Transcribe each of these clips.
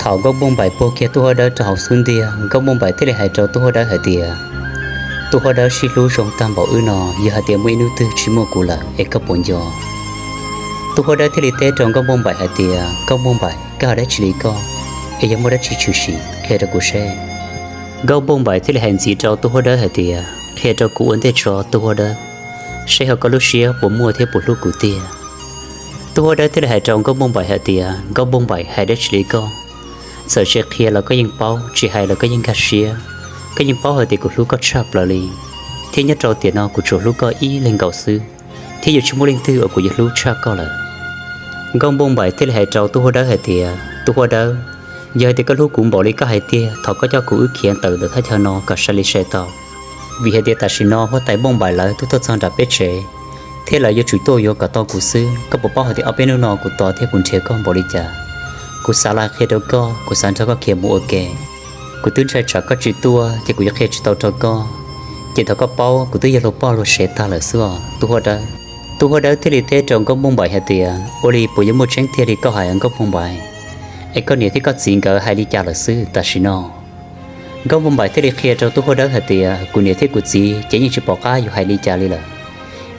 Thaum Nkauj Npauj Npaim puag kiag Tub Huab Dawb rau hauv xub ntiag, Nkauj Npauj Npaim thiaj li hais rau Tub Huab Dawb hais tias, Tub Huab Dawb, sib hlub zoo tag npaum wb no, yog hais tias muaj ib hnub twg tsis muaj kuv lawm es koj puas nco? Tub Huab Dawb thiaj li teb rau Nkauj Npauj Npaim hais tias, Nkauj Npauj Npaim, koj hais dab tsi li koj? Es yog muaj dab tsi tshwm sim qhia rau kuv seb. Nkauj Npauj Npaim thiaj li hais ntxiv rau Tub Huab Dawb hais tias, Qhia rau kuv ua ntej tso Tub Huab Dawb, seb ho koj lub siab puas muaj thiab puas hlub kuv tiag. Tub Huab Dawb thiaj li hais rau Nkauj Npauj Npaim hais tias, Nkauj Npauj Npaim, hais dab tsi li koj? Txawm tsis qhia los koj yeej paub, tsis hais los koj yeej nkag siab. Koj yeej paub hais tias kuv hlub koj tshaj plaws li, thiab nyob rau tiam no kuv tsuas hlub koj ib leeg nkaus xwb, thiab yuav tsis muaj leej twg uas kuv yuav hlub tshaj koj lawm. Nkauj Npauj Npaim thiaj li hais rau Tub Huab Dawb hais tias, Tub Huab Dawb, yog hais tias koj hlub kuv npaum li koj hais tiag, thov koj coj kuv wb khiav tawm ntawm thaj chaw no kom sai li sai tau, vim hais tias tam sim no huab tais Npauj Npaim lawv twb tuaj txog nram peb tsev, thiab lawv yuav tsum tuaj yuav kom tau kuv xwb. Koj puas paub hais tias ob peb hnub no kuv tos thiab kuv nrhiav koj npaum li cas? Kuv xav los qhia rau koj, kuv xav nrog koj khiav mus ua ke. Kuv twb ntshai tsam koj tsis tuaj ces kuv yuav qhia tsis tau rau koj, ces thov koj paub kuv twb yog luag poj luag sev tag lawm xwb os Tub Huab Dawb. Tub Huab Dawb thiaj li teb rau Nkauj Npauj Npaim hais tias, Ua li puas yuav muaj tseeb tiag li koj hais Nkauj Npauj Npaim? Es koj niam thiab koj txiv nkawd hais li cas lawm xwb tam sim no? Nkauj Npauj Npaim thiaj li qhia rau Tub Huab Dawb hais tias, Kuv niam thiab kuv txiv ces yeej tsis pom qab yuav hais li cas li lawm,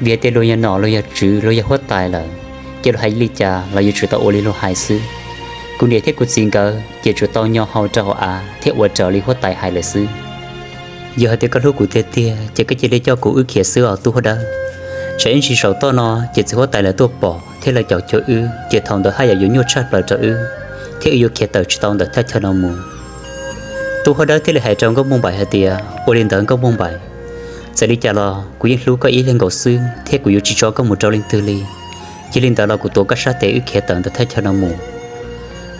vim hais tias luag yog nom luag yog tswv luag yog huab tais lawm, ces luag hais li cas los yuav tsum tau ua li luag hais xwb. Kuv niam thiab kuv txiv nkawd ces tsuas tau nyo hau rau hauv av thiab ua raws li huab tais hais lawm xwb. Yog hais tias koj hlub kuv tiag tiag ces koj cia li coj kuv wb khiav xwb os Tub Huab Dawb. Tsam ib ntsis saum toj no ces txiv huab tais lawv tuaj pom thiab lawv caum cuag wb ces thaum ntawd haj yam yuav nyuaj tshaj plaws rau wb, thiab wb yuav khiav tawm tsis tau ntawm thaj chaw no mus. Tub Huab Dawb thiaj li hais rau Nkauj Npauj Npaim hais tias, Ua li ntawd Nkauj Npauj Npaim, txawm li cas los kuv yeej hlub koj ib leeg nkaus xwb thiab kuv yuav tsis tso koj mus rau leej twg li. Yog li ntawd los kuv tuav koj sab tes wb khiav tawm ntawm thaj chaw no mus.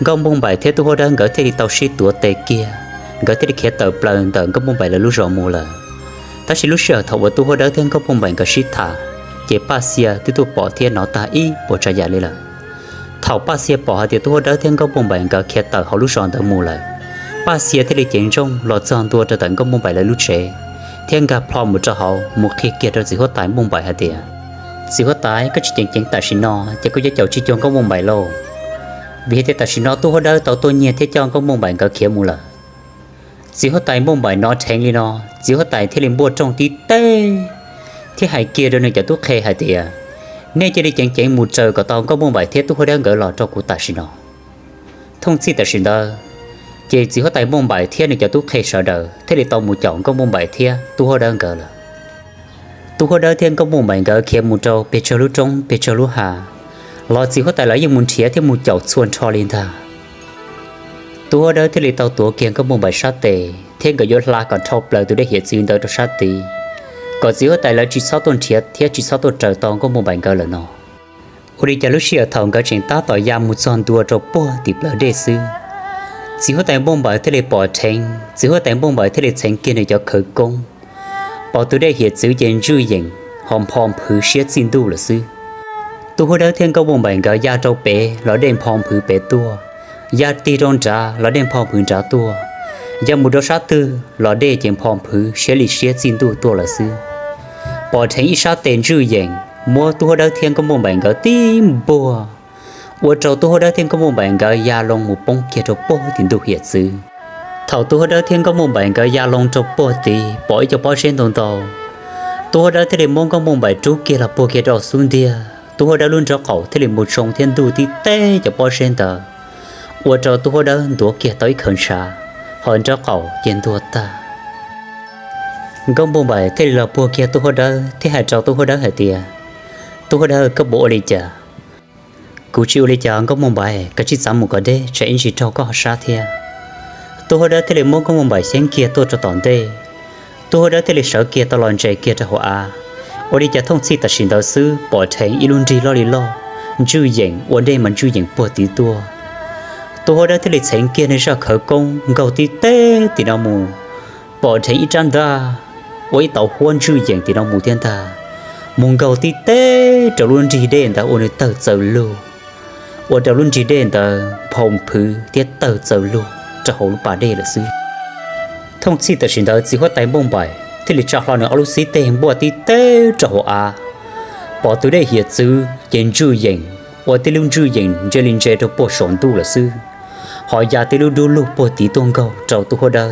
Nkauj Npauj Npaim thiab Tub Huab Dawb nkawd thiaj li tau sib tuav tes kiag, nkawd thiaj li khiav tawm plaws ntawm Nkauj Npauj Npaim lawv lub zos mus lawm. Tab sis lub sij hawm thaum uas Tub Huab Dawb thiab Nkauj Npauj Npaim nkawd sib tham, ces Paj Xia twb tuaj pom thiab hnov tag ib puas tsav yam li lawm. Thaum Paj Xia pom hais tias Tub Huab Dawb thiab Nkauj Npauj Npaim nkawd khiav tawm hauv lub zos ntawd mus lawm, Paj Xia thiaj li cev ntsooj los txog ntua rau ntawm Nkauj Npauj Npaim lawv lub tsev, thiab nkag plho mus rau hauv mus qhia kiag rau txiv huab tais Npauj Npaim hais tias, Txiv huab tais, koj tsis ceev ceev tam sim no ces koj yuav caum tsis cuag Nkauj Npauj Npaim lauj, vim hais tias tam sim no Tub Huab Dawb tau tuaj nyiag thiab coj Nkauj Npauj Npaim nkawd khiav mus lawm. Txiv huab tais Npauj Npaim hnov dheev li no, txiv huab tais thiaj li npuaj rooj tib teg thiab hais kiag rau nws cov tub qhe hais tias, Nej cia li ceev ceev mus raws kom tau Nkauj Npauj Npaim thiab Tub Huab Dawb nkawd los rau kuv tam sim no. Thooj txhij tam sim ntawd, ces txiv huab tais Npauj Npaim thiab nws cov tub qhe sawv daws thiaj li tau mus caum Nkauj Npauj Npaim thiab Tub Huab Dawb nkawd lawm. Tub Huab Dawb thiab Nkauj Npauj Npaim nkawd khiav mus rau pes tsawg lub roob pes tsawg lub hav, los txiv huab tais lawv yeej mus nrhiav thiab mus caum txhua nrho li ntag. Tub Huab Dawb thiaj li tau tuav kiag Nkauj Npauj Npaim sab tes thiab nkawd yuav hla kom dhau plaws tus dej hiav txwv ntawd rau sab tid, kom txiv huab tais lawv tsis txhob tuaj nrhiav thiab tsis txhob tuaj raws tau Nkauj Npauj Npaim nkawd lawm no. Ua li cas lub sij hawm thaum nkawd tseem tab tom ya mus txog ntua rau puag tim plawv dej xwb, txiv huab tais Npauj Npaim thiaj li pom dheev, txiv huab tais Npauj Npaim thiaj li txheev kiag nws cov khawv koob, pom tus dej hiav txwv ces ntswj yeem ho npho nphwv siab txij ntuj lawm xwb. Tub Huab Dawb thiab Nkauj Npauj Npaim nkawd ya rau pem los dej npho nphwv pem tuaj, ya tig rau nrad los dej npho nphwv nrad tuaj, ya mus rau sab twg los dej ces npho nphwv siab li siab txij ntuj tuaj lawm xwb. Pom dheev ib sab tes ntswj yeem muab Tub Huab Dawb thiab Nkauj Npauj Npaim nkawd tib npuaj, ua rau Tub Huab Dawb thiab Nkauj Npauj Npaim nkawd ya loo mus poob kiag rau puag tim ntuj hiav txwv. Thaum Tub Huab Dawb thiab Nkauj Npauj Npaim nkawd ya loo rau puag tid pom ib co pob zeb ntau ntau, Tub Huab Dawb thiaj li muab Nkauj Npauj Npaim rub kiag los puag kiag rau xub ntiag. Tub Huab Dawb lub nrob qaum thiaj li mus tsoo thiab ntuj tib teg cov pob zeb ntawd, ua rau Tub Huab Dawb ntuav kiag tau ib khawv ntshav, ho nrob qaum ces ntuag tag. Nkauj Npauj Npaim thiaj li los puag kiag Tub Huab Dawb thiab hais rau Tub Huab Dawb hais tias, Tub Huab Dawb, koj puas ua li cas? Kuv tsis ua li cas Nkauj Npauj Npaim, koj cia li txav mus kom deb tsam ib ntsis raug koj ho sab thiab. Tub Huab Dawb thiaj li muab Nkauj Npauj Npaim xyeeb kiag tuaj rau tom ntej. Tub Huab Dawb thiaj li sawv kiag tau los ntsia kiag rau hauv av. Ua li cas thooj txhij tam sim ntawd xwb pom dheev ib lub nrig loj li loj, ntswj yeem ua dej mas ntswj yeem puag tid tuaj. Tub Huab Dawb thiaj li txheev kiag nws zaj khawv koob nkaug tib teg tim no mus, pom dheev ib rab ntaj ua ib tauv huab ntswj yeem tim no mus thiab ntag, mus nkaug tib teg rau lub nrig dej ntawd ua nws tawg txaws lug, ua rau lub nrig dej ntawd nphau nphwv thiab tawg txaws lug rau hauv lub pas dej lawm xwb. Thooj txhij tam sim ntawd txiv huab tais Npauj Npaim thiaj li tsa hlo nws ob lub xib teg npuaj tib teg rau hauv av, pom tus dej hiav txwv ces ntswj yeem, ua tej lub ntswj yeem ntse li ntse rau puag saum ntuj lawm xwb. ho ya tib lub dub lug puag tid tuaj nkaug rau tub huab dawb,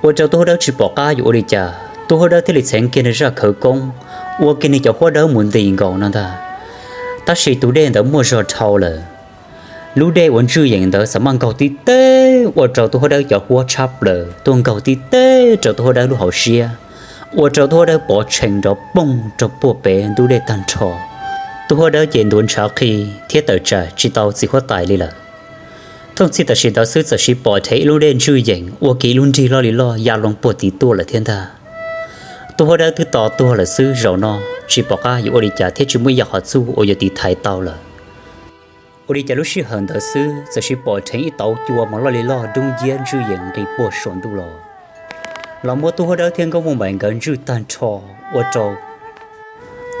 ua rau tub huab dawb tsis pom qab yuav ua li cas, tub huab dawb thiaj li txheev kiag nws zaj khawv koob, ua kiag nws cov huab dawb mus nti nkaus no ntag. Tab sis tus dej ntawd muaj zog dhau lawm. Lub dej uas ntswj yeem ntawd xav maj nkaug tib teb ua rau tub huab dawb cov huab tshab plaws tuaj nkaug tib teb rau tub huab dawb lub hauv siab, ua rau tub huab dawb pov tshee nrov poog rau puag pem ntug dej tag nrho. Tub huab dawb ces ntuav ntshav qhi thiab tawm tsam tsis tau txiv huab tais li lawm. Thooj txhij tam sim ntawd xwb txawm sis pom dheev ib lub dej ntswj yeem ua kiag ib lub nrig loj li loj ya loo puag tid tuaj lawm thiab ntag. Tub huab dawb twb to tuag lawm xwb, zaum no tsis pom qab yuav ua li cas thiab tsis muaj ib yam qhov txuj uas yuav tiv thaiv tau lawm. Ua li cas lub sij hawm ntawd xwb txawm sis pom dheev ib tauv cua mos loj li loj dub nciab ntswj yeem nqis puag saum ntuj los, los muab tub huab dawb thiab nkauj muj npaim nkawd ntswj tag nrho ua rau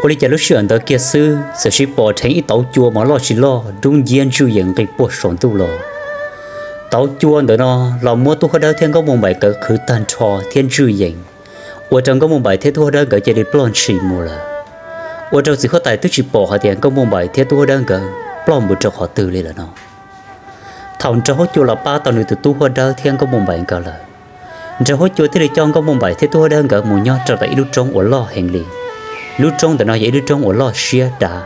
Ua li cas lub sij hawm ntawd kiag xwb txawm sis pom dheev ib tauv cua mos loj tsis loj dub nciab ntswj yeem nqis puag saum ntuj los. Tauv cua ntawd no los muab tub huab dawb thiab nkauj muj npaim nkawd qhwv tag nrho thiab ntswj yeem, ua rau nkauj muj npaim thiab tub huab dawb nkawd cia li ploj ntshis mus lawm. Ua rau txiv huab tais twb tsis pom hais tias nkauj muj npaim thiab tub huab dawb nkawd ploj mus rau qhov twg li lawm no. Thaum nraug huab cua los pab tau nws tus tub huab dawb thiab nkauj muj npaim nkawd lawm, nraug huab cua thiaj li coj nkauj muj npaim thiab tub huab dawb nkawd mus nyob rau ntawm ib lub roob uas loj heev li. Lub roob ntawm no yog ib lub roob uas loj siab dav,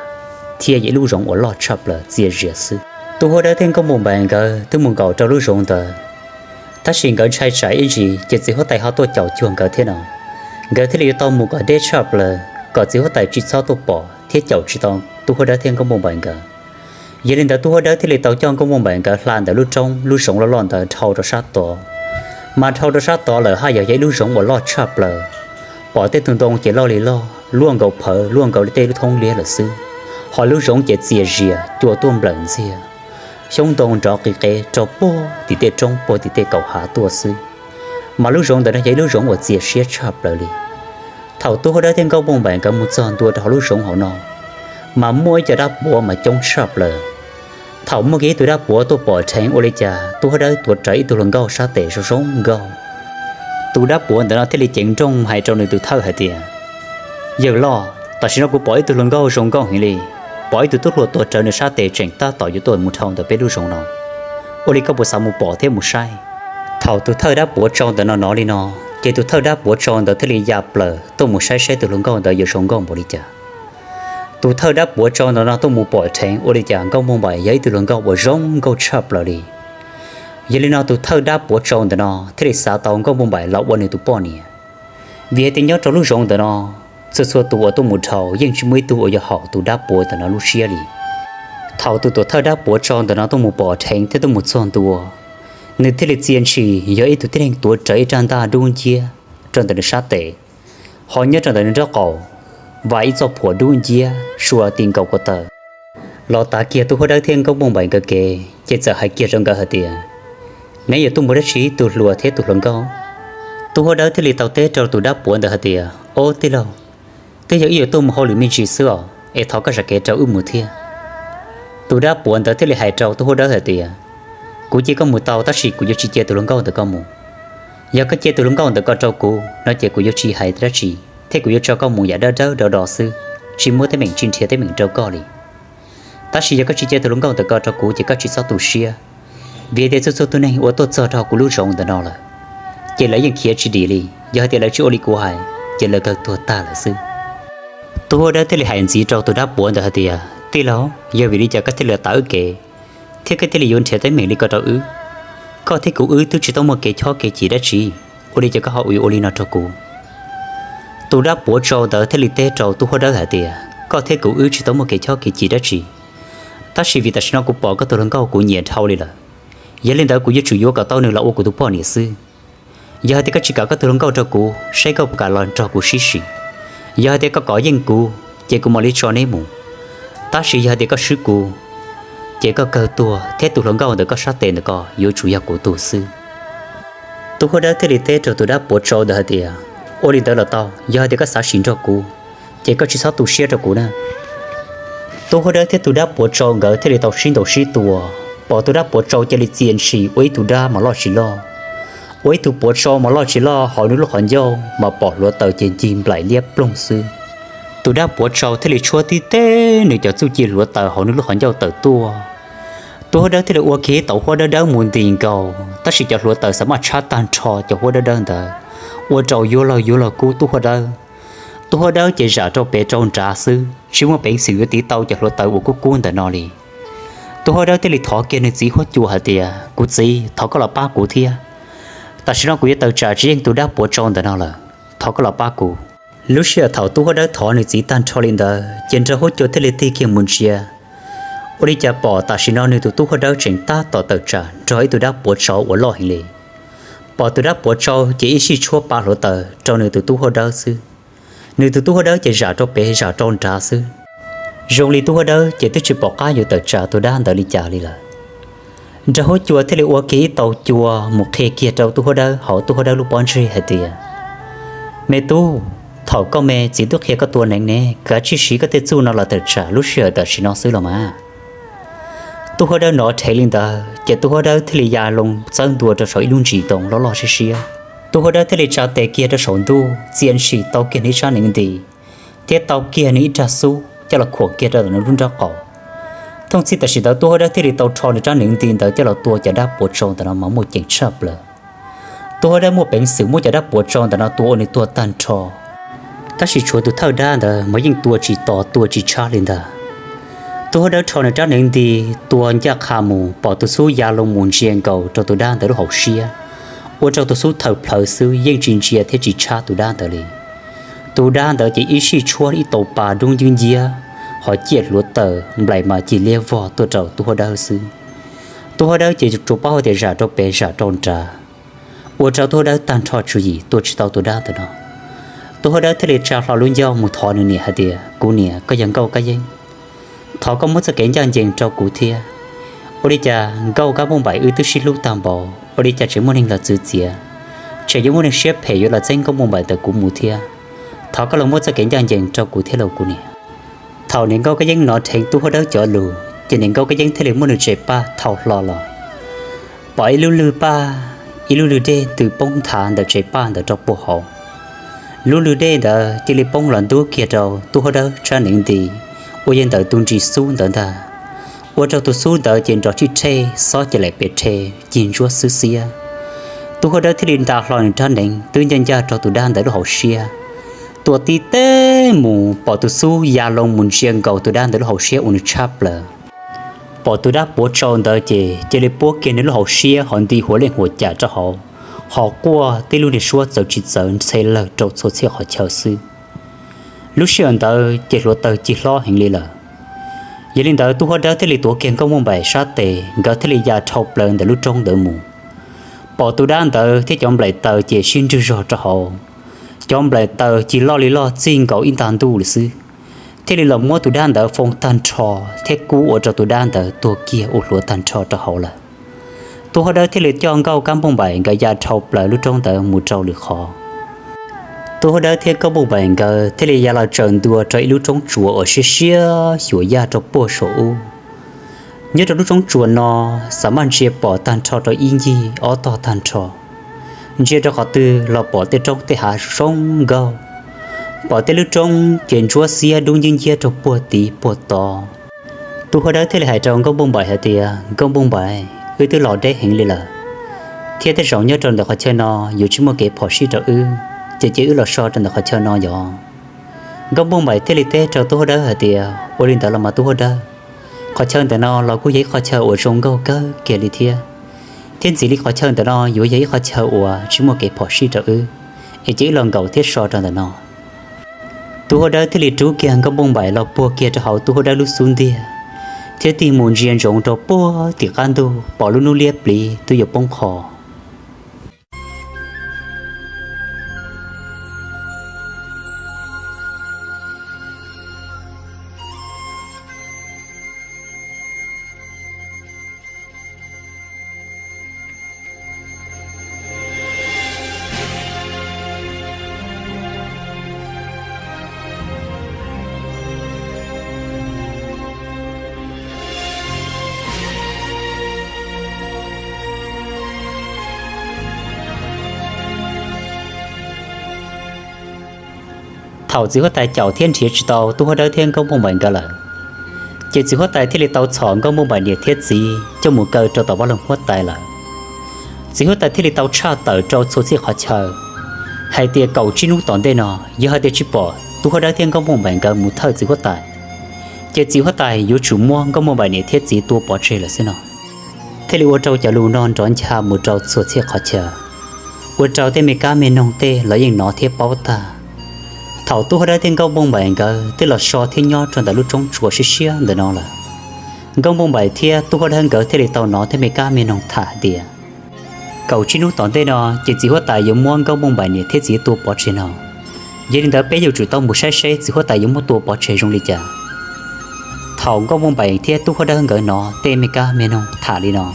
thiab yog ib lub zoov uas loj tshaj plaws txias zias xwb. Tub huab dawb thiab nkauj muj npaim nkawd twb mus nkaum rau lub zoov ntawd, tab sis nkawd ntshai tsam ib ntsis ces txiv huab tais ho tuaj caum cuag nkawd thiab no, nkawd thiaj li yuav tau mus kom deb tshaj plaws kom txiv huab tais tsis txhob tuaj pom thiab caum tsis tau tub huab dawb thiab nkauj muj npaim nkawd. Yog li ntawd tub huab dawb thiaj li tau coj nkauj muj npaim nkawd hla ntawm lub roob lub zoov loj loj ntawd dhau rau sab tod. Mas dhau rau sab tod lawm haj yog yog ib lub zoov uas loj tshaj plaws, pom tej tug ntoo ces loj li loj, luaj nkaus phawv luaj nkaus li tej lub thoob liab lawm xwb, ho lub zoov ces txias zias cua tuaj nplawm ntxiag, xyoob ntoo nrov qis qev rau puag tim tej roob puag tim tej kaum hav tuaj xwb. Mas lub zoov ntawd no yog ib lub zoov uas txias siab tshaj plaws li. Thaum tub huab dawb thiab nkauj muj npaim nkawd mus txog ntua rau hauv lub zoov hauv no, mas muaj ib co dab puav mas coob tshaj plaws. Thaum muaj kiag ib tug dab puav tuaj pom dheev ua li cas tub huab dawb tuav rawv ib tug hluas nkauj sab tes zoo zoo nkauj. Tus dab puav ntawd no thiaj li ceev nrooj hais rau nws tus thawj hais tias, Yawg loj, tam sim no kuv pom ib tug hluas nkauj zoo nkauj heev li, pom ib tug tub hluas tuav rawv nws sab tes tseem tab tom yuav tuaj mus dhau ntawm peb lub zoov no. Ua li koj puas xav mus pom thiab mus saib? Thaum tus thawj dab puav tsau ntawd no hnov li no, ces tus thawj dab puav tsau ntawd thiaj li ya plaws tuaj mus saib saib tus hluas nkauj ntawd yuav zoo nkauj npaum li cas. Tus thawj dab puav tsau ntawd no tuaj mus pom dheev ua li cas nkauj muj npaim yog ib tug hluas nkauj uas zoo nkauj tshaj plaws li. Yog li no tus thawj dab puav tsau ntawm no thiaj li xav tau nkauj muj npaim los ua nws tus poj niam. Vim hais tias nyob rau lub zoov ntawm no, txhua txhua tus uas tuaj mus dhau yeej tsis muaj ib tug uas yog haum tus dab puav ntawm no lub siab li. Thaum tus tuam thawj dab puav tsau ntawm no tuaj mus pom dheev thiab tuaj mus txog ntua, nws thiaj li txia ntshis yog ib tug tib neeg tuav rawv ib rab ntaj dub nciab rau ntawm nws sab tes, ho nyob rau ntawm nws nraub qaum vam ib txoj phuam dub nciab sua ti nkaus ko taw. Los tav kiag tub huab dawb thiab nkauj muj npaim nkawd kev ces txawm hais kiag rau nkawd hais tias, Neb yuav tuaj mus dab tsi tus hluas thiab tus hluas nkauj? Tub huab dawb thiaj li tau teb rau tus dab puav ntawd hais tias, Ob tij laug, twb yog wb yuav tuaj mus hauj lwm me ntsis xwb os, es thov koj zam kev rau wb mus thiab. Tus dab puav ntawd thiaj li hais rau tub huab dawb hais tias, Kuv cia koj mus tau tab sis kuv yuav tsis cia tus hluas nkauj ntawm koj mus. Yog koj cia tus hluas nkauj ntawm koj rau kuv no ces kuv yuav tsis hais dab tsi, thiab kuv yuav tso koj mus yam dawb dawb do do xwb, tsis muab teeb meem tsis nrhiav teeb meem rau koj li. Tab sis yog koj tsis cia tus hluas nkauj ntawm koj rau kuv ces koj tsis txhob tu siab, vim tias txhua txhua tus neeg uas tuaj txog rau kuv lub zoov ntawm no lawm, ces lawv yeej khiav tsis dim li. Yog hais tias lawv tsis ua li kuv hais, ces lawv kawg tuag tag lawm xwb. Tub huab dawb thiaj li hais ntxiv rau tus dab puav ntawd hais tias, Tij laug, yog vim li cas koj thiaj li tav wb kev, thiab koj thiaj li yuav nrhiav teeb meem li ko rau wb? Koj thiab kuv wb twb tsis tau muaj kev chob kev chim dab tsi, ua li cas koj ho yuav ua li no rau kuv? Tus dab puav tsau ntawd thiaj li teb rau tub huab dawb hais tias, Koj thiab kuv wb tsis tau muaj kev chob kev chim dab tsi, tab sis vim tam sim no kuv pom koj tus hluas nkauj kuv nyiam dhau li lawm. Yog li ntawd kuv yuav tsum yuav kom tau nws los ua kuv tus poj niam xwb. Yog hais tias koj tsis kam koj tus hluas nkauj rau kuv, saib koj puas kam los nrog kuv sib sim. Yog hais tias koj kov yeej kuv, ces kuv mam li tso neb mus. Tab sis yog hais tias koj swb kuv, ces koj kawg tuag thiab tus hluas nkauj ntawm koj sab tes ntawm ko yuav tsum yog kuv tug xwb. Tub huab dawb thiaj li teb rau tus dab puav tsau ntawd hais tias, Ua li ntawd los tau, yog hais tias koj xav sim nrog kuv, ces koj tsis txhob tu siab rau kuv na. Tub huab dawb thiab tus dab puav tsau nkawd thiaj li tau sib ntaus sib tua, pom tus dab puav tsau cia li txia ntshis ua ib tug dab mas loj tsis loj, ua ib tug puav tsau mas loj tsis loj hauv nws lub qhov ncauj mas pom hluav taws ces ncig nplaim liab ploog xwb. Tus dab puav tsau thiaj li tshuab tib teg nws cov txuj ci hluav taws hauv nws lub qhov ncauj tawm tuaj. Tub huab dawb thiaj li ua kiag ib tauv huab dawb dawb mus nti nkaus, tab sis cov hluav taws xav maj tshab tag nrho cov huab dawb dawb ntawd, ua rau yuav los yuav los kub tub huab dawb. Tub huab dawb ces zam rau pem rau nrad xwb, tsis muaj peev xwm yuav tiv tau cov hluav taws uas kub kub ntawm no li. Tub huab dawb thiaj li thov kiag nws txiv huab cua hais tias, Kuv txiv, thov koj los pab kuv thiab. Tam sim no kuv yuav tawm tsam tsis yeej tus dab puav tsau ntawm no lawm, thov koj los pab kuv. Lub sij hawm thaum tub huab dawb thov nws txiv tag nrho li ntawd ces nraug huab cua thiaj li tig kiag mus ntsia. Ua li cas pom tam sim no nws tus tub huab dawb tseem tab tom tawm tsam nrog ib tug dab puav tsau uas loj heev li. Pom tus dab puav tsau ces ib sij tshuab pa hluav taws rau nws tus tub huab dawb xwb. Nws tus tub huab dawb ces zam rau pem zam rau nrad xwb. Zoo li tub huab dawb ces twb tsis pom qab yuav tawm tsam tus dab ntawd li cas li lawm. Nraug huab cua thiaj li ua kiag ib tauv cua mus qhia kiag rau tub huab dawb hauv tub huab dawb lub pob ntseg hais tias, Me tub, thaum koj me txiv twb qhia koj tua neev ne, kav tsij siv koj tej txuj no los tawm tsam lub sij hawm tam sim no xwb los mas. Tub huab dawb hnov dheev li ntawd ces tub huab dawb thiaj li ya loo txawb ntua rau saum ib lub ntsis ntoo loj loj siab siab. Tub huab dawb thiaj li tsa tes kiag rau saum ntuj txia ntshis tau kiag nws ib tsab neev nti, thiab tau kiag nws ib rab xub coj los khuam kiag rau ntawm nws lub nrob qaum. Thooj txhij tam sim ntawd tub huab dawb thiaj li tau rho nws rab neev nti ntawd coj los tua cov dab puav tsau ntawm no mas muaj ceem tshaj plaws. Tub huab dawb muaj peev xwm muab cov dab puav tsau ntawm no tua ua nws tuag tag nrho, tab sis tshuav tus thawj dab ntawd mas yeej tua tsis tos tua tsis tshab li ntag. Tub huab dawb rho nws rab neev nti tua ncaj qha mus pom tus xub ya loo mus ntsia nkaus rau tus dab ntawd lub hauv siab, ua rau tus xub thaws plhawv xwb yeej tsis ntsia thiab tsis tshab tus dab ntawd li. Tus dab ntawd ces ib sij tshuab ib tauv pa dub nciab nciab, ho ciaj hluav taws nplaim mas cig liab vog tuaj rau tub huab dawb xwb. Tub huab dawb ces tsuas paub hais tias zam rau pem zam rau nrad, ua rau tub huab dawb tag nrho tswv yim tua tsis tau tus dab ntawd no. Tub huab dawb thiaj li tsa hlo lub ncauj mus thov nws niam hais tias, Kuv niam, koj yog Nkauj Kab Yeeb, thov koj muab txoj kev ncaj ncees rau kuv thiab. Ua li cas Nkauj Kab Npauj Npaim wb twb sib hlub tag npaum, ua li cas tseem muaj neeg los txwv txiav, tseem yuav muaj neeg siab phem yuav los txeeb Nkauj Npauj Npaim ntawm kuv mus thiab? Thov koj los muab txoj kev ncaj ncees rau kuv thiab lauj kuv niam. Thaum niam Nkauj Kab Yeeb hnov dheev tub huab dawb cov lus ces niam Nkauj Kab Yeeb thiaj li muab nws tsev paj thau hlo los, pom ib lub lwg paj, ib lub lwg dej ntws poob nthav ntawm tsev paj ntawd rau puag hauv. Lub lwg dej ntawd cia li poob los ntub kiag rau tub huab dawb tsab neev nti uas yog ntawm tus ntsis xub ntawd ntag, ua rau tus xub ntawd ces nrov tsij rhe, xob ces laim pes rhe, cig ntsuab xwb xiab. Tub huab dawb thiaj li nta hlo nws rab neev twb ncaj ncaj rau tus dab ntawd lub hauv siab, tua tib teg mus pom tus xub ya loo mus ntsia nkaus tus dab ntawd lub hauv siab ua nws tshab plaws. Pom tus dab puav tsau ntawd ces cia li puab kiag nws lub hauv siab ho nti huam leej huam cam rau hauv, ho quaj tib lub niag suab txawv tsis txawv ntxhe lawg rau txhua txhia qhov chaw xwb. Lub sij hawm ntawd ces hluav taws cig hlob heev li lawm. Yog li ntawd tub huab dawb thiaj li tuav kiag Nkauj Npauj Npaim sab tes, nkawd thiaj li ya dhau plaws ntawm lub roob ntawd mus. Pom tus dab ntawd thiab cov nplaim taws ces sib nrwg zog rau hauv. Cov nplaim taws cig loj li loj txij nkaus ib nta ntuj lawm xwb, thiaj li los muab tus dab ntawd foo tag nrho thiab kub ua rau tus dab ntawd tuag kiag ua hluav tag nrho rau hauv lawm. Tub huab dawb thiaj li coj Nkauj Kab Npauj Npaim nkawd ya dhau plaws lub roob ntawd mus rau lwm qhov. Tub huab dawb thiab Nkauj Npauj Npaim nkawd thiaj li ya los tsaws ntua rau ib lub roob tsuas uas siab siab xyuas yaj rau puag saum ub. Nyob rau lub roob tsuas no, xav maj ntsia pom tag nrho rau ib ncig ob tog tag nrho. Ntsia rau qhov twg los pom tej roob tej hav zoo nkauj, pom tej lub roob ces ntsuab xiab dub nciab nciab rau puag tid puag tod. Tub huab dawb thiaj li hais rau Nkauj Npauj Npaim hais tias, Nkauj Npauj Npaim, wb twb los deb heev li lawm, thiab tej zaum nyob rau ntawm qhov chaw no yuav tsis muaj kev phom sij rau wb, ces cia wb los so rau ntawm qhov chaw no yog. Nkauj Npauj Npaim thiaj li teb rau tub huab dawb hais tias, Ua li ntawd los mas tub huab dawb, qhov chaw ntawm no los kuj yog ib qhov chaw uas zoo nkauj kawg kiag li thiab, thiab ntxiv li qhov chaw ntawm no yuav yog ib qhov chaw uas tsis muaj kev phom sij rau wb, es cia wb los nkaum thiab so rau ntawm no. Tub huab dawb thiaj li rub kiag Nkauj Npauj Npaim los puag kiag rau hauv tub huab dawb lub xub ntiag, thiab tig mus ntsia ntsoov rau puag tim qab ntug pom lub hnub liab pliv twb yuav poob qho. Thaum txiv huab tais caum thiab nrhiav tsis tau tub huab dawb thiab Nkauj Npauj Npaim nkawd lawm, Ces txiv huab tais thiaj li tau txhom Nkauj Npauj Npaim niam thiab txiv coj mus kaw rau tom vaj loog huab tais lawm. Txiv huab tais thiaj li tau tshaj tawm rau txhua txhia qhov chaw hais tias kaum tsib hnub tom ntej no yog hais tias tsis pom Tub Huab Dawb thiab Nkauj Npauj Npaim nkawd mus thawj txiv huab tais, ces txiv huab tais yuav tsum muab Nkauj Npauj Npaim niam thiab txiv tua pov tseg lawm xwb no. Thiaj li ua rau cov lus no nrov ncha mus rau txhua txhia qhov chaw, ua rau tej me kab me noog tej los yeej hnov thiab paub tag. Thaum Tub Huab Dawb thiab Nkauj Npauj Npaim nkawd twb los so thiab nyob rau ntawm lub roob tsua siab siab ntawm no lawm, Nkauj Npauj Npaim thiab Tub Huab Dawb nkawd thiaj li tau hnov tej me kab me noog tham hais tias kaum tsib hnub tom ntej no ces txiv huab tais yuav muab Nkauj Npauj Npaim niam thiab txiv tua pov tseg no. Yog li ntawd peb yuav tsum tau mus saib seb txiv huab tais yuav muab tua pov tseg zoo li cas. Thaum Nkauj Npauj Npaim thiab Tub Huab Dawb nkawd hnov tej me kab me noog tham li no,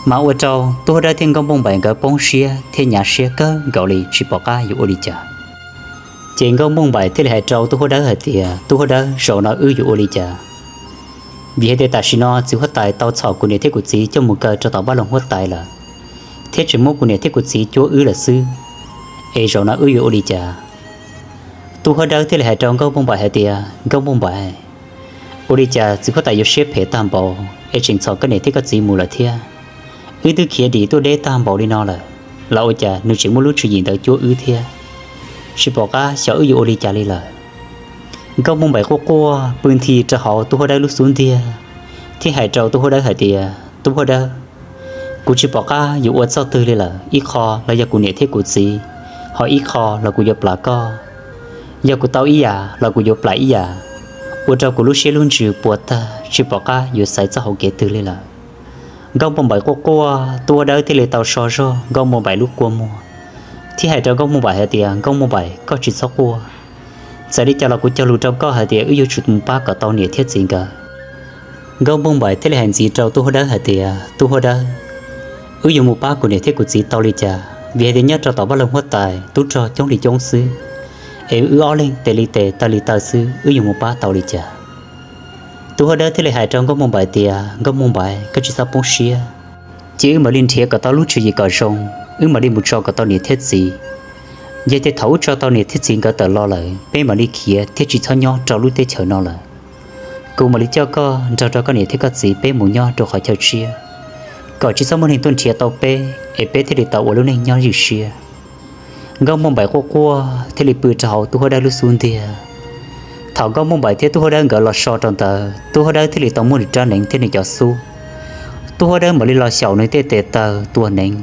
mas ua rau Tub Huab Dawb thiab Nkauj Npauj Npaim nkawd poob siab thiab hnyav siab kawg nkaus li tsis pom qab yuav ua li cas. Ces Nkauj Npauj Npaim thiaj li hais rau Tub Huab Dawb hais tias, Tub Huab Dawb, zaum no wb yuav ua li cas? Vim hais tias tam sim no txiv huab tais tau txhom kuv niam thiab kuv txiv coj mus kaw rau tom vaj loog huab tais lawm, thiab tseem muab kuv niam thiab kuv txiv cuab wb lawm xwb, es zaum no wb yuav ua li cas? Tub Huab Dawb thiaj li hais rau Nkauj Npauj Npaim hais tias, Nkauj Npauj Npaim, ua li cas txiv huab tais yuav siab phem tag npaum es tseem txhom koj niam thiab koj txiv mus lawm thiab? Wb twb khiav dim tuaj deb tag npaum li no lawm, los ua cas nws tseem muaj lub tswv yim ntawd cuab wb thiab? Tsis pom qab xyov wb yuav ua li cas li lawm. Nkauj Npauj Npaim quaj quaj pw nthi rau hauv Tub Huab Dawb lub xub ntiag, thiab hais rau Tub Huab Dawb hais tias, Tub Huab Dawb, kuv tsis pom qab yuav ua txoj twg li lawm, ib qho los yog kuv niam thiab kuv txiv, ho ib qho los kuv yuav plam koj. Yog kuv tau ib yam los kuv yuav plam ib yam, ua rau kuv lub siab lub ntsws puas tag tsis pom qab yuav xaiv txoj hauv kev twg li lawm. Nkauj Npauj Npaim quaj quaj, Tub Huab Dawb thiaj li tau so zog Nkauj Npauj Npaim lub kua muag, thiab hais rau Nkauj Npauj Npaim hais tias, Nkauj Npauj Npaim, koj tsis txhob quaj. Txawm li cas los kuv cog lus rau koj hais tias wb yuav tsum mus pab kom tau niam thiab txiv nkawd. Nkauj Npauj Npaim thiaj li hais ntxiv rau Tub Huab Dawb hais tias, Tub Huab Dawb, wb yuav mus pab kuv niam thiab kuv txiv tau li cas? Vim hais tias nyob rau tom vaj loog huab tais tub rog coob li coob xwb, es wb ob leeg tes li tes taw li taw xwb, wb yuav mus pab tau li cas? Tub Huab Dawb thiaj li hais rau Nkauj Npauj Npaim tias, Nkauj Npauj Npaim, koj tsis txhob poob siab, cia wb mam li nrhiav kom tau lub tswv yim kom zoo, wb mam li mus tso kom tau niam thiab txiv. Yog tias thaum wb tso tau niam thiab txiv nkawd tawm los lawm, peb mam li khiav thiab tsis txhob nyob rau lub teb chaws no lawm. Kuv mam li coj koj nrog rau koj niam thiab koj txiv peb mus nyob rau qhov chaw tshiab, kom tsis txhob muaj neeg tuaj nrhiav tau peb, es peb thiaj li tau ua lub neej nyob ywj siab. Nkauj Npauj Npaim quaj quaj thiaj li pw rau hauv Tub Huab Dawb lub xub ntiag. Thaum Nkauj Npauj Npaim thiab Tub Huab Dawb nkawd los so rau ntawd, Tub Huab Dawb thiaj li tau muab nws rab hneev thiab nws cov xub. Tub Huab Dawb mam li los xyaum nws tej tes taw tua hneev.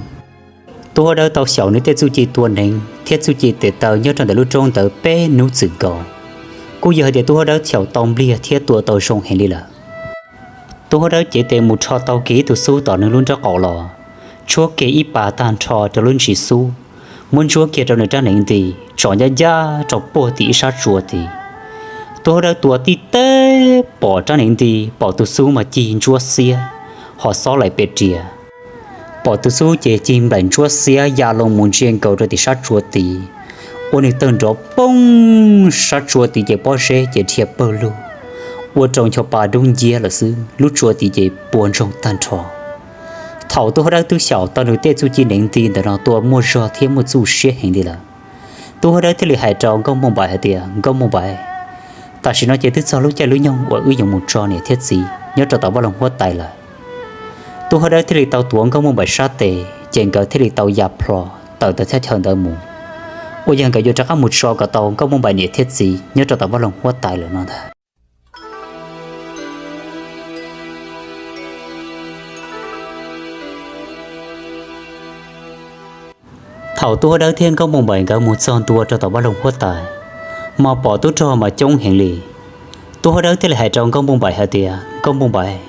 Tub Huab Dawb tau xyaum nws tej txuj ci tua hneev thiab txuj ci tes taw nyob rau ntawm lub roob ntawd peb hnub txwm nkaus. Kuj yog hais tias Tub Huab Dawb xyaum tau npliag thiab tua tau zoo heev li lawm. Tub Huab Dawb cev tes mus rho tau kiag ib tug xub tom nws lub nraub qaum los, tshuab kiag ib pas tag nrho rau lub ntsis xub, muab ntsuab kiag rau nws rab hneev nti, tsom ncaj ncaj rau puag tim ib sab tsua tid. Tub Huab Dawb tua tib teb pom rab hneev nti, pom tus xub mas cig ntsuab xiab, ho xob laim pes riam. Pom tus xub ces cig nplaim ntsuab xiab ya loo mus ntsia nkaus rau tim sab tsua tid, ua nws tawg nrov poob, sab tsua tid ces pob zeb ces dhia pawg lug, ua rau ncho pa dub nciab lawm xwb, lub tsua tid ces puas ntsoog tag nrho. Thaum Tub Huab Dawb twb xyaum tau nws tej txuj ci hneev nti ntawm no tua muaj zog thiab muaj txuj siab heev li lawm, Tub Huab Dawb thiaj li hais rau Nkauj Npauj Npaim hais tias, Nkauj Npauj Npaim, tam sim no ces twb txog lub caij lub nyoog uas wb yuav mus tso niam thiab txiv nyob rau tom vaj loog huab tais lawm. Tub Huab Dawb thiaj li tau tuav Nkauj Npauj Npaim sab tes, ces nkawd thiaj li tau ya plho tawm ntawm thaj chaw ntawd mus, uas yog nkawd yuav rov qab mus tso kom tau Nkauj Npauj Npaim niam thiab txiv nyob rau tom vaj loog huab tais lawm no ntag. Thaum Tub Huab Dawb thiab Nkauj Npauj Npaim nkawd mus txog ntua rau tom vaj loog huab tais, mas pom tub rog mas coob heev li. Tub Huab Dawb thiaj li hais rau Nkauj Npauj Npaim hais tias, Nkauj Npauj Npaim,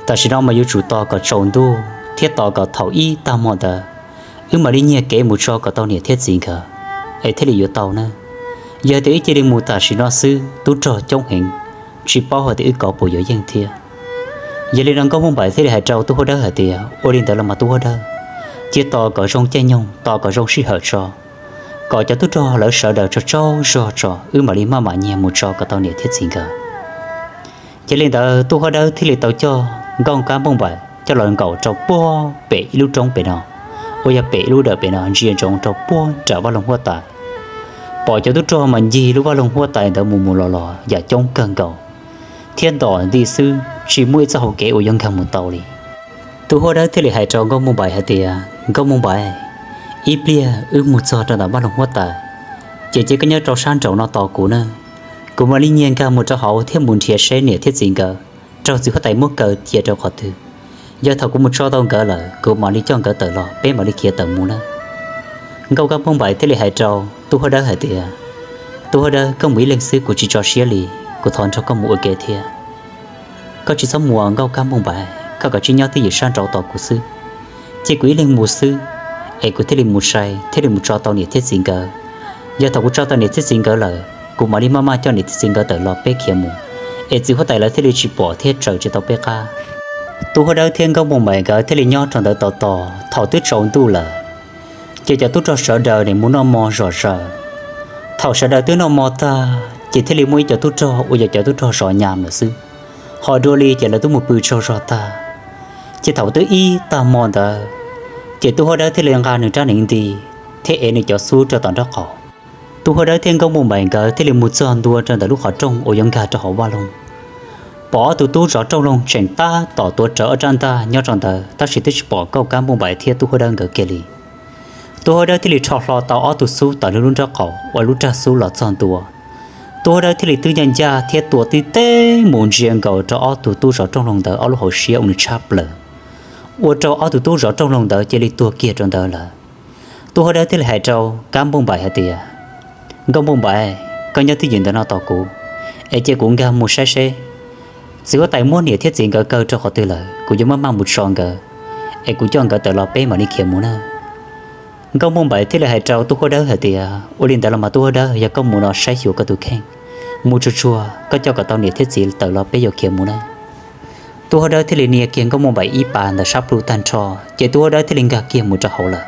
tam sim no mas yuav tsum tos kom tsaus ntuj thiab tos kom thaum ib tag hmo ntawd, wb mam li nyiag kev mus tso kom tau niam thiab txiv nkawd, es thiaj li yuav tau na. Yog tias wb cia li mus tam sim no xwb, tub rog coob heev, tsis paub hais tias wb kov puas yuav yeej thiab. Yog li no Nkauj Npauj Npaim thiaj li hais rau Tub Huab Dawb hais tias, Ua li ntawd los mas Tub Huab Dawb, cia tos kom zoo caij nyoog, tos kom zoo sij hawm tso, kom cov tub rog lawv sawv daws tsaug tsaug zog tso, wb mam li maj mam nyiag mus tso kom tau niam thiab txiv nkawd. Yog li ntawd Tub Huab Dawb thiaj li tau coj Nkauj Kab Npauj Npaim coj los nkaum rau puag pem ib lub roob pem no, uas yog pem ib lub dawm pem no ntsia ntsoov rau puag nram vaj loog huab tais. Pom cov tub rog mas ncig lub vaj loog huab tais ntawd mus mus los los yam coob kawg nkaus. thiab ntom nti xwb, tsis muaj ib txoj hau kev uas yuav nkag mus tau li. Tub huab dawb thiaj li hais rau Nkauj Npauj Npaim hais tias, Nkauj Npauj Npaim, ib pliag wb mus txog rau ntawm vaj loog huab tais, ces cia koj nyob rau sab nraud no tos kuv na. Kuv mam li nyiag nkag mus rau hauv thiab mus nrhiav seb niam thiab txiv nkawd raug txiv huab tais muab kaw cia rau qhov twg. Yog thaum kuv mus tso tau nkawd lawm, kuv mam li coj nkawd tawm los, peb mam li khiav tawm mus na. Nkauj Kab Npauj Npaim thiaj li hais rau tub huab dawb hais tias, Tub huab dawb, koj mus ib leeg xwb kuv tsis tso siab li, kuv thov nrog koj mus ua ke thiab. Koj tsis txhob mus, Nkauj Kab Npauj Npaim, koj kav tsij nyob twj ywm sab nraud tos kuv xwb. Cia kuv ib leeg mus xwb, es kuv thiaj li mus sai thiaj li mus tso tau niam thiab txiv nkawd. Yog thaum kuv tso tau niam thiab txiv nkawd lawm, kuv mam li maj maj coj niam thiab txiv nkawd tawm los peb khiav mus, es txiv huab tais lawv thiaj li tsis pom thiab raws tsis tau peb qab. Tub huab dawb thiab Nkauj Npauj Npaim nkawd thiaj li nyob rau ntawd tos tos, thaum twb tsaus ntuj lawm, ces cov tub rog sawv daws nim mus noj mov zom zaws. Thaum sawv daws twb noj mov tag, ces thiaj li muaj ib co tub rog uas yog cov tub rog zov nyam lawm xwb, ho dua li ces lawv twb mus pw tsaug zog tag. Ces thaum twb ib tag hmo ntawd, ces tub huab dawb thiaj li nqa nws rab hneev nti thiab ev nws cov xub rau tom nraub qaum. Tub huab dawb thiab Nkauj Npauj Npaim nkawd thiaj li mus txog ntua rau ntawm lub qhov rooj uas yuav nkag rau hauv vaj loog. Pom ob tug tub zov rooj loog tseem tab tom tuav rawv ob rab ntaj nyob rau ntawd, tab sis twb tsis pom Nkauj Kab Npauj Npaim thiab tub huab dawb nkawd kiag li. Tub huab dawb thiaj li rho hlo tau ob tug xub tom nws lub nraub qaum ua lub raj xub los txog ntua. Tub huab dawb thiaj li twb ncaj ncaj thiab tua tib teb mus ntsia nkaus rau ob tug tub zov rooj loog ntawd ob lub hauv siab uas nws tshab plaws, ua rau ob tug tub zov rooj loog ntawd cia li tuag kiag rau ntawd lawm. Tub huab dawb thiaj li hais rau Kab Npauj Npaim hais tias, Nkauj Npauj Npaim, koj nyob twj ywm ntawm no tos kuv, es cia kuv nkag mus saib seb txiv huab tais muab niam thiab txiv nkawd kaw rau qhov twg lawm, kuv yuav maj maj mus tso nkawd, es kuv coj nkawd tawm los peb mam li khiav mus na. Nkauj Npauj Npaim thiaj li hais rau tub huab dawb hais tias, Ua li ntawd los mas tub huab dawb, yog koj mus no saib xyuas koj tus kheej, mus tsuag tsuag koj coj kom tau niam thiab txiv tawm los peb yuav khiav mus na. Tub huab dawb thiaj li nias kiag Nkauj Npauj Npaim ib pas ntawm sab plhu tag nrho, ces tub huab dawb thiaj li nkag kiag mus rau hauv lawm.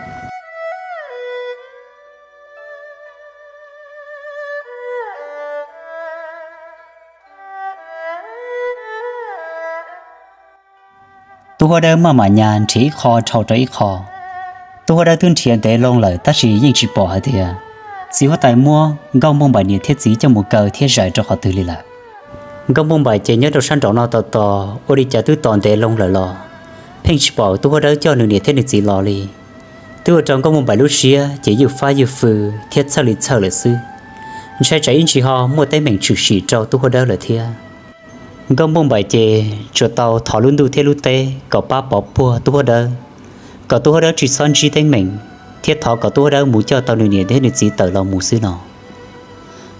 Tub huab dawb maj mam nyas nrhiav ib qho dhau rau ib qho. Tub huab dawb twb nrhiav ntev loo lawm tab sis yeej tsis pom hais tias txiv huab tais muab Nkauj Npauj Npaim niam thiab txiv coj mus kaw thiab zais rau qhov twg li lawm. Nkauj Npauj Npaim ces nyob rau sab nraud no tos tos ua li cas twb tos ntev loo lawm los pheej tsis pom tub huab dawb coj nws niam thiab nws txiv los li. Twb ua rau Nkauj Npauj Npaim lub siab ces ywj fab ywj fwj thiab txhawj li txhawj lawm xwb. Ntshai tsam ib ntsis ho muaj teeb meem tshwm sim rau tub huab dawb lawm thiab. Nkauj Npauj Npaim ces tsuas tau thov lub ntuj thiab lub teb kom pab pov puag tub huab dawb, kom tub huab dawb tsis txhob ntsib teeb meem, thiab thov kom tub huab dawb mus coj tau nws niam thiab nws txiv tawm los mus xwb no.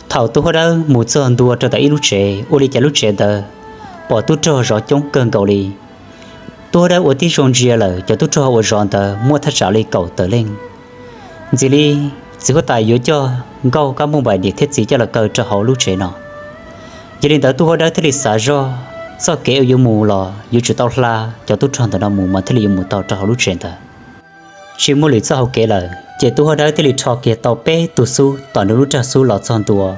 Thaum tub huab dawb mus txog ntua rau ntawm ib lub tsev, ua li cas lub tsev ntawd pom tub rog zov coob kawg nkaus li. Tub huab dawb ua tib zoo ntsia lawm, cov tub rog uas zov ntawd muaj thaj tsam li kaum tawm leej. Ntxim li txiv huab tais yuav coj Nkauj Kab Npauj Npaim niam thiab txiv coj los kaw rau hauv lub tsev no. Yog li ntawd tub huab dawb thiaj li xav zoj, txoj kev uas yuav mus los yuav tsum tau hla cov tub rog ntawm no mus mas thiaj li yuav mus tau rau hauv lub tsev ntawd. Tsis muaj lwm txoj hau kev lawm, ces tub huab dawb thiaj li rho kiag tau peb tug xub tom nws lub raj xub los txog ntua.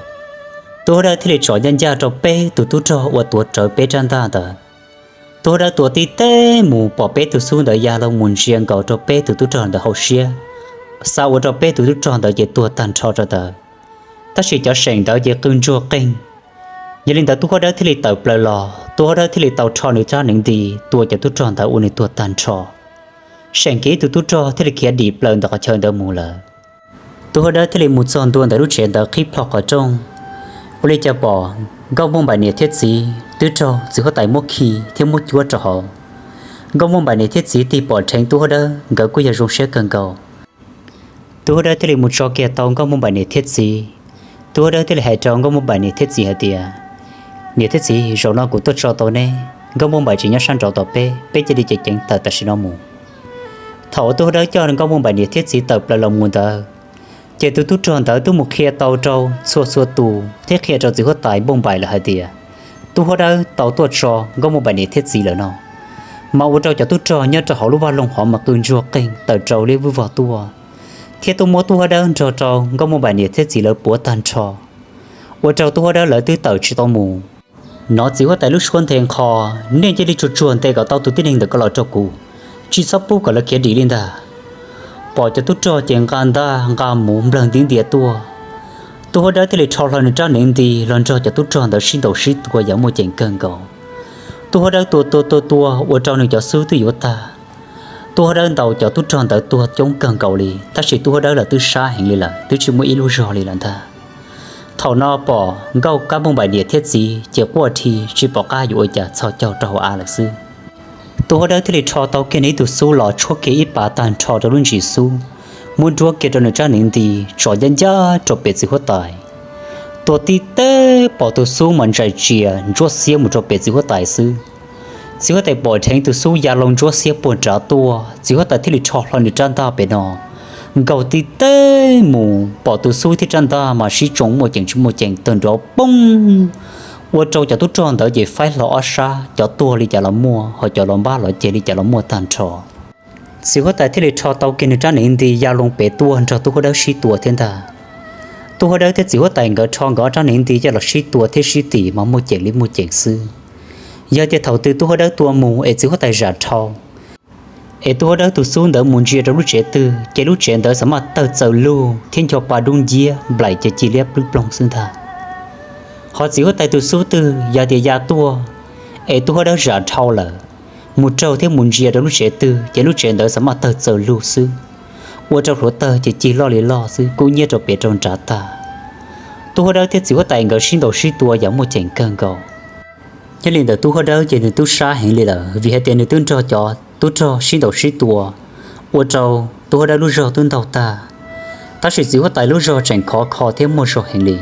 Tub huab dawb thiaj li tsom ncaj ncaj rau peb tus tub rog uas tuav rawv peb rab ntaj ntawd. Tub huab dawb tua tib teb mus pom peb tug xub ntawd ya los mus ntsia nkaus rau peb tus tub rog ntawd hauv siab, xav ua rau peb tus tub rog ntawd ces tuag tag nrho rau ntawd. Tab sis cov seem ntawd ces qw ntsuag qeeg. Yog li ntawd tub huab dawb thiaj li tawm plaws los, tub huab dawb thiaj li tau rho nws rab hneev nti tua cov tub rog ntawd ua nws tuag tag nrho. Seem kiag ib tug tub rog thiaj li khiav dim plaws ntawm qhov chaw ntawd mus lawm. Tub huab dawb thiaj li mus txog ntua ntawm lub tsev ntawd qhib plho qhov rooj, ua li cas pom Nkauj Npauj Npaim niam thiab txiv twb raug txiv huab tais muab khi thiab muab cuab rau hauv. Nkauj Npauj Npaim niam thiab txiv tig pom dheev tub huab dawb, nkawd kuj yog zoo siab kawg nkaus. Tub huab dawb thiaj li mus tso kiag tau Nkauj Npauj Npaim niam thiab txiv. Tub huab dawb thiaj li hais rau Nkauj Npauj Npaim niam thiab txiv hais tias, Niam thiab txiv, zaum no kuv tuaj tso tau neb, Nkauj Npauj Npaim tseem nyob sab nraud tos peb, peb cia li ceev ceev tawm tam sim no mus. Thaum uas tub huab dawb coj Nkauj Npauj Npaim niam thiab txiv tawm plaws los mus ntawd, ces tus tub rog ntawd twb mus qhia tau rau txhua txhua tus thiab qhia rau txiv huab tais Npauj Npaim lawm hais tias, tub huab dawb tau tuaj tso Nkauj Npauj Npaim niam thiab txiv lawm no. Mas ua rau cov tub rog nyob rau hauv lub vaj loog hov mas qw ntsuag qeeg tawm rau liab vwj vog tuaj, thiab tuaj muab tub huab dawb nrog rau Nkauj Npauj Npaim niam thiab txiv lawv puav tag nrho, ua rau tub huab dawb lawv twb tawm tsis tau mus. Hnov txiv huab tais lub suab nthe nqho, Nej cia li tsuag tsuag ntes kom tau tus tib neeg ntawm ko los rau kuv, tsis txhob pub kom lawv khiav dim li ntag. Pom cov tub rog ces nqa ntaj nqa mus nplawg ntiav ntiav tuaj. Tub Huab Dawb thiaj li rho hlo nws rab hneev nti los nrog cov tub rog ntawd sib ntaus sib tua yam muaj ceem kawg nkaus. Tub Huab Dawb tua tua tua tua ua rau nws cov xub twb yuav tag. Tub Huab Dawb ntaus cov tub rog ntawd tuag coob kawg nkaus li, tab sis Tub Huab Dawb los twb sab heev li lawm, twb tsis muaj ib lub zog li lawm ntag. Thaum no pom Nkauj Kab Npauj Npaim niam thiab txiv ces quaj dhi tsis pom qab yuav ua cas, txhos caug rau hauv av lawm xwb. Tub Huab Dawb thiaj li rho tau kiag nws ib tug xub los tshuab kiag ib pas tag nrho rau lub ntsis xub, muab nruab kiag rau nws rab hneev nti, tsom ncaj ncaj rau pem txiv huab tais. Tua tib teb pom tus xub mas ntsais tsias ntsuab xiab mus rau pem txiv huab tais xwb. Txiv huab tais pom dheev tus xub ya loo ntsuab xiab puag nrad tuaj, txiv huab tais thiaj li rho hlo nws rab ntaj pem no nkaug tib teb mus, pom tus xub thiab rab ntaj mas sib tsoo muaj ceem tsis muaj ceem tawg nrov poob, ua rau cov tub rog ntawd ces faib hlo ob sab, cov tuag li cas los muaj, ho cov los npab los ceg li cas los muaj tag nrho. Txiv huab tais thiaj li rho tau kiag nws rab hneev nti ya loo pem tuaj nrog Tub Huab Dawb sib tua thiab ntag. Tub Huab Dawb thiab txiv huab tais nkawd rho nkawd ob rab hneev nti coj los sib tua thiab sib tim mas muaj ceem li muaj ceem xwb. Yog tias thaum twg Tub Huab Dawb tua mus es txiv huab tais zam dhau, es Tub Huab Dawb tus xub ntawd mus ntsia rau lub tsev twg ces lub tsev ntawd xav maj tawg txaws lug thiab ncho pa dub nciab nplaim ces ci liab plwb ploog xwb ntag. Ho txiv huab tais tus xub twg yog tias ya tuaj, es Tub Huab Dawb zam dhau lawm, mus raug thiab mus ntsia rau lub tsev twg ces lub tsev ntawd xav maj tawg txaws lug xwb, ua rau hluav taws ces cig loj li loj xwb, kub nyiab rau pem rau nrad tag. Tub Huab Dawb thiab txiv huab tais nkawd sib ntaus sib tua yam muaj ceem kawg nkaus. Nyob li ntawm Tub Huab Dawb ces nws twb sab heev li lawm, vim hais tias nws twb nrog cov tub rog sib ntaus sib tua, ua rau Tub Huab Dawb lub zog twb ntaug tag, tab sis txiv huab tais lub zog tseem khov kho thiab muaj zog heev li.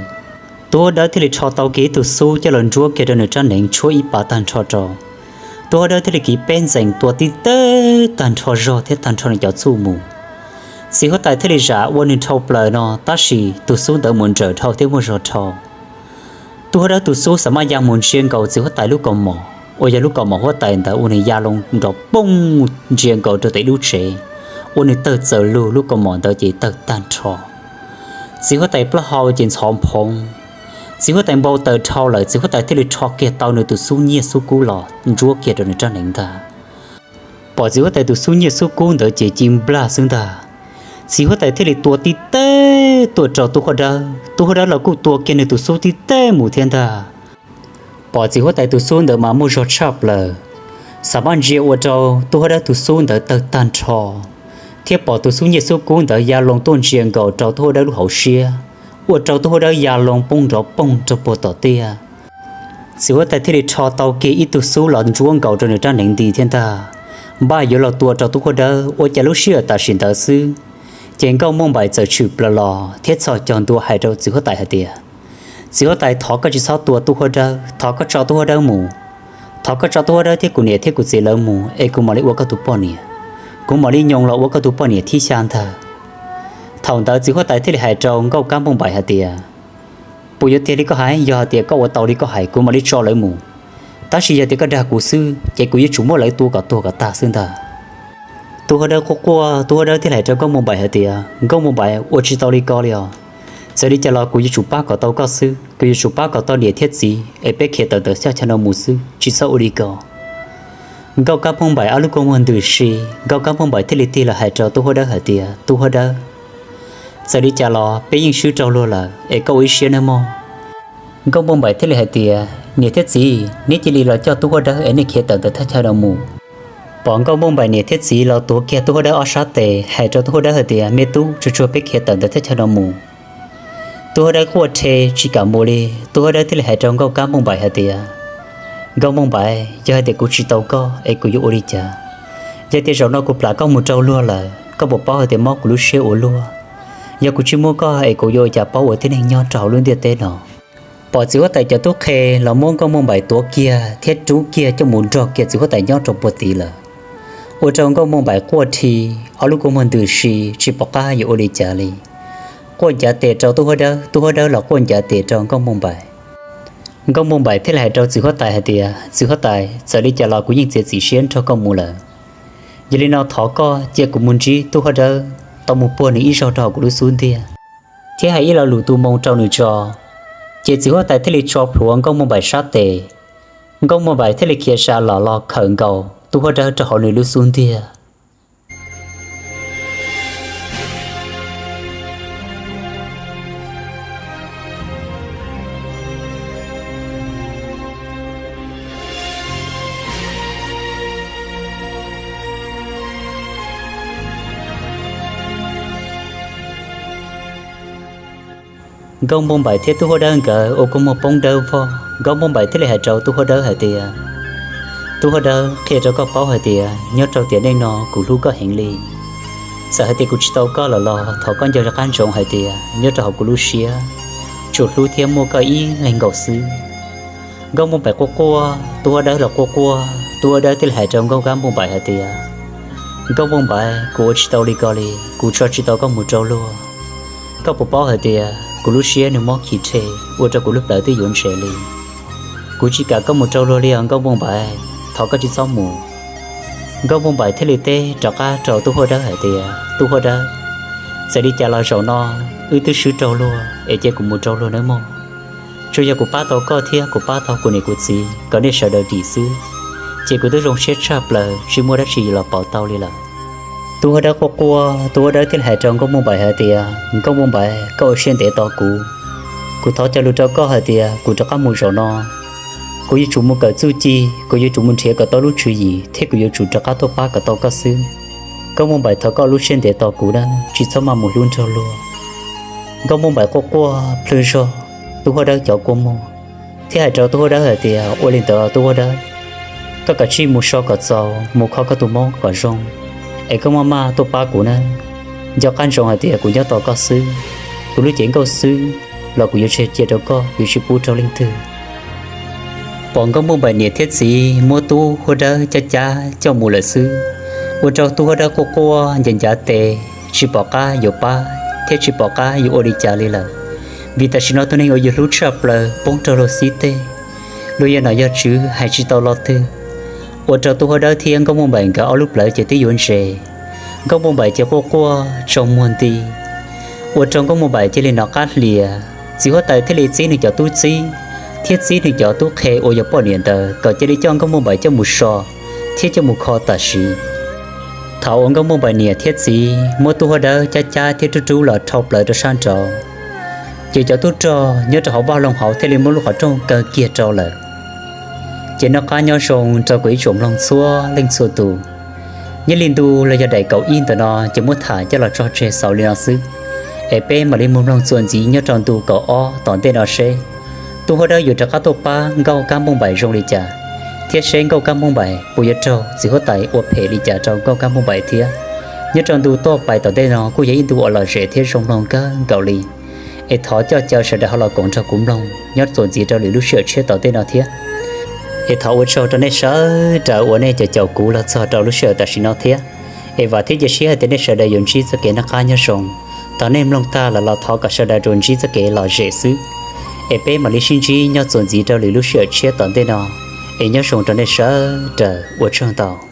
Tub Huab Dawb thiaj li rho tau kiag ib tug xub coj los ntsuab kiag rau nws rab hneev tshuab ib pas tag nrho rau. Tub Huab Dawb thiaj li kiv peb ntxees tua tib teb tag nrho zog thiab tag nrho nws cov txuj mus. Txiv huab tais thiaj li zam ua nws dhau plaws no, tab sis tus xub ntawd mus nrawm dhau thiab muaj zog dhau. Tub Huab Dawb tus xub xav maj ya mus ntsia nkaus txiv huab tais lub kaus mom uas yog lub kaus mom huab tais ntawd uas nws ya loo nrov poob ntsia nkaus rau tom ib lub tsev, ua nws tawg txaws lug, lub kaus mom ntawd ces tawg tag nrho. Txiv huab tais plaub hau ces ntxhov phoov. Txiv huab tais npau taws dhau lawm, txiv huab tais thiaj li rho kiag tau nws tus xub nyiaj xub kub los ntsuab kiag rau nws rab hneev ntag. Pom txiv huab tais tus xub nyiaj xub kub ntawd ces ci nplag xwb ntag. Txiv huab tais thiaj li tua tib teb tuaj rau Tub Huab Dawb, Tub Huab Dawb los kuj tua kiag nws tus xub tib teb mus thiab ntag. Pom txiv huab tais tus xub ntawd mas muaj zog tshaj plaws, xav maj ntsia ua rau Tub Huab Dawb tus xub ntawd tawg tag nrho, thiab pom tus xub nyiaj xub kub ntawd ya loo tuaj ntsia nkaus rau Tub Huab Dawb lub hauv siab, ua rau Tub Huab Dawb ya loo poob nrov poog rau puag tom tiaj. Txiv huab tais thiaj li rho tau kiag ib tug xub los ntsuab nkaus rau nws rab hneev nti thiab ntag, npaj yuav los tua rau Tub Huab Dawb. Ua cas lub sij hawm tam sim ntawd xwb, ces Nkauj Npauj Npaim txawm tshwm plaws los thiab txhos caug ntua hais rau txiv huab tais hais tias, Txiv huab tais, thov koj tsis txhob tua Tub Huab Dawb, thov koj tso Tub Huab Dawb mus. Thov koj tso Tub Huab Dawb thiab kuv niam thiab kuv txiv lawv mus es kuv mam li ua koj tus poj niam. Kuv mam li nyoos los ua koj tus poj niam thib xya ntag. Thaum ntawd txiv huab tais thiaj li hais rau Nkauj Kab Npauj Npaim hais tias, Puas yuav tiag li koj hais? Yog hais tias koj ua tau li koj hais, kuv mam li tso lawv mus. Tab sis yog tias koj dag kuv xwb ces kuv yuav tsum muab lawv tua kom tuag kom tag xwb ntag. Tub Huab Dawb quaj quaj, Tub Huab Dawb thiaj li hais rau Nkauj Npauj Npaim hais tias, Nkauj Npauj Npaim, ua tsis tau li ko li os. Txawm li cas los kuv yuav tsum pab kom tau koj xwb, kuv yuav tsum pab kom tau niam thiab txiv es peb khiav tawm ntawm thaj chaw no mus xwb, tsis txhob ua li ko. Nkauj Kab Npauj Npaim ob lub kua muag ntws si, Nkauj Kab Npauj Npaim thiaj li tig los hais rau Tub Huab Dawb hais tias, Tub Huab Dawb, txawm li cas los peb yeej swb rau luag lawm es koj ua ib siab nawb mog. Nkauj Npauj Npaim thiaj li hais tias, Niam thiab txiv, neb cia li los coj Tub Huab Dawb es nej khiav tawm ntawm thaj chaw no mus. Pom Nkauj Npauj Npaim niam thiab txiv los tuav kiag Tub Huab Dawb ob sab tes, hais rau Tub Huab Dawb hais tias, Me tub, tsuag tsuag peb khiav tawm ntawm thaj chaw no mus. Tub Huab Dawb quaj rhe tsis kam mus li. Tub Huab Dawb thiaj li hais rau Nkauj Kab Npauj Npaim hais tias, Nkauj Npauj Npaim, yog hais tias kuv tsis tau koj es kuv yuav ua li cas? Yog tias zaum no kuv plam koj mus rau luag lawm, koj puas paub hais tias mob kuv lub siab ua luaj? Yog kuv tsis muaj koj es kuv yuav ua cas paub ua tib neeg nyob rau hauv lub ntiaj teb no? Pom txiv huab tais cov tub qhe los muab Nkauj Npauj Npaim tuav kiag thiab rub kiag coj mus nrog kiag txiv huab tais nyob rau puag tid lawm, ua rau Nkauj Npauj Npaim quaj rhi, ob lub kua muag ntws si tsis pom qab yuav ua li cas li. Quaj ncav tes rau Tub Huab Dawb, Tub Huab Dawb los quaj ncav tes rau Nkauj Npauj Npaim. Nkauj Npauj Npaim thiaj li hais rau txiv huab tais hais tias, Txiv huab tais, txawm li cas los kuv yeej txiav txim siab nrog koj mus lawm. Yog li no thov koj cia kuv mus ntsib Tub Huab Dawb tau mus puag nws ib zaug rau hauv kuv lub xub ntiag, thiab hais ib lo lus tu moo rau nws tso. Ces txiv huab tais thiaj li tso plhuav Nkauj Npauj Npaim sab tes, Nkauj Npauj Npaim thiaj li khiav sas los los khawm nkaus Tub Huab Dawb rau hauv nws lub xub ntiag. Nkauj Npauj Npaim thiab Tub Huab Dawb nkawd ua kua muag poob dawb vog. Nkauj Npauj Npaim thiaj li hais rau Tub Huab Dawb hais tias, Tub Huab Dawb, qhia rau koj paub hais tias nyob rau tiam neej no kuv hlub koj heev li. Txawm hais tias kuv tsis tau koj lawm los thov koj nco rov qab ntsoov hais tias nyob rau hauv kuv lub siab tsuas hlub thiab muaj koj ib leeg nkaus xwb. Nkauj Npauj Npaim quaj quaj, Tub Huab Dawb los quaj quaj. Tub Huab Dawb thiaj li hais rau Nkauj Npauj Npaim hais tias, Nkauj Npauj Npaim, kuv ua tsis tau li ko li, kuv tso tsis tau koj mus rau luag. Koj puas paub hais tias kuv lub siab nws mob khi rhe, ua rau kuv lub plawv twb yuav ntseg li. Kuv tsis kam koj mus rau luag li os Nkauj Npauj Npaim, thov koj tsis txhob mus. Nkauj Npauj Npaim thiaj li teb rov qab rau Tub Huab Dawb hais tias, Tub Huab Dawb, txawm li cas los zaum no wb twb swb rau luag es cia kuv mus rau luag nawb mog. Tsuas yog kuv pab tau koj thiab kuv pab tau kuv niam kuv txiv kom nej sawv daws dim xwb, ces kuv twb zoo siab tshaj plaws tsis muaj dab tsi los pauv tau li lawm. Tub Huab Dawb quaj quaj, Tub Huab Dawb thiaj li hais rau Nkauj Npauj Npaim hais tias, Nkauj Npauj Npaim, koj ua siab ntev tos kuv. Kuv thov cog lus rau koj hais tias kuv rov qab mus zaum no, kuv yuav tsum mus kawm txuj ci, kuv yuav tsum mus nrhiav kom tau lub tswv yim thiab kuv yuav tsum rov qab tuaj pab kom tau koj xwb. Nkauj Npauj Npaim, thov koj lub siab ntev tos kuv nawb, tsis txhob maj mus hlub nrog luag. Nkauj Npauj Npaim quaj quaj plhws zog Tub Huab Dawb cov kua muag thiab hais rau Tub Huab Dawb hais tias, Ua li ntawd Tub Huab Dawb, koj kav tsij mus so kom txaus, mus kho koj tus mob kom zoo, es koj maj maj tuaj pab kuv nawb. Nco qab ntsoov hais tias kuv nyob tos koj xwb, kuv lub cev nkauj xwb los kuv yuav tseg cia rau koj, yuav tsis pub rau leej twg. Pom Nkauj Npauj Npaim niam thiab txiv muab Tub Huab Dawb cab cab coj mus lawm xwb, ua rau Tub Huab Dawb quaj quaj ncav ncav tes, tsis pom qab yuav pab thiab tsis pom qab yuav ua li cas li lawm. Vim tam sim no tus neeg uas yus hlub tshaj plaws poob rau luag xib teg, luag yog nom yog tswv hais tsis tau lo twg, ua rau Tub Huab Dawb thiab Nkauj Npauj Npaim nkawd ob lub plawv ces twb yuav ntseg. Nkauj Npauj Npaim ces quaj quaj tsaug muag nti, ua rau Nkauj Npauj Npaim cia li nov qab hlias. Txiv huab tais thiaj li txib nws cov tub txib thiab txib nws cov tub qhe uas yog poj niam ntawd kom cia li coj Nkauj Npauj Npaim coj mus so thiab coj mus kho tam sim. Thaum uas Nkauj Npauj Npaim niam thiab txiv muab Tub Huab Dawb cab cab thiab rub rub los dhau plawv rau sab nraud, ces cov tub rog nyob rau hauv vaj loog hauv thiaj li muab lub qhov rooj kaw kiag rau lawm. Ces noj qab nyob zoo rau kuv ib tsoom mloog txhua leej txhua tus. Nyob li ntu los yog daim kaum ib ntawm no ces muab tham coj los tso tseg xaus li no xwb, es peb mam li mus mloog txuas ntxiv nyob rau ntu kaum ob tom ntej no seb Tub Huab Dawb yuav rov qab tuaj pab Nkauj Kab Npauj Npaim zoo li cas, thiab seb Nkauj Kab Npauj Npaim puas yuav raug txiv huab tais ua phem li cas rau Nkauj Kab Npauj Npaim thiab. Nyob rau ntu tuaj pais tom ntej no kuj yog ib ntu uas lom zem thiab zoo mloog kawg nkaus li. Es thov coj caw sawv daws ho los koom nrog kuv mloog nyob txuas ntxiv rau lwm lub sij hawm tshiab tom ntej no thiab. Es thov ua tsaug rau nej sawv daws uas nej caum caum kuv los txog rau lub sij hawm tam sim no thiab. Es vam thiab cia siab hais tias nej sawv daws yuav ntsib txoj kev noj qab nyob zoo. Thaum nej mloog tag lawm los thov kom sawv daws rau ntsib txoj kev lom zem xwb. Es peb mam li sib ntsib nyob txuas ntxiv rau lwm lub sij hawm tshiab tom ntej no. Es nyob zoo rau nej sawv daws, ua tsaug ntau.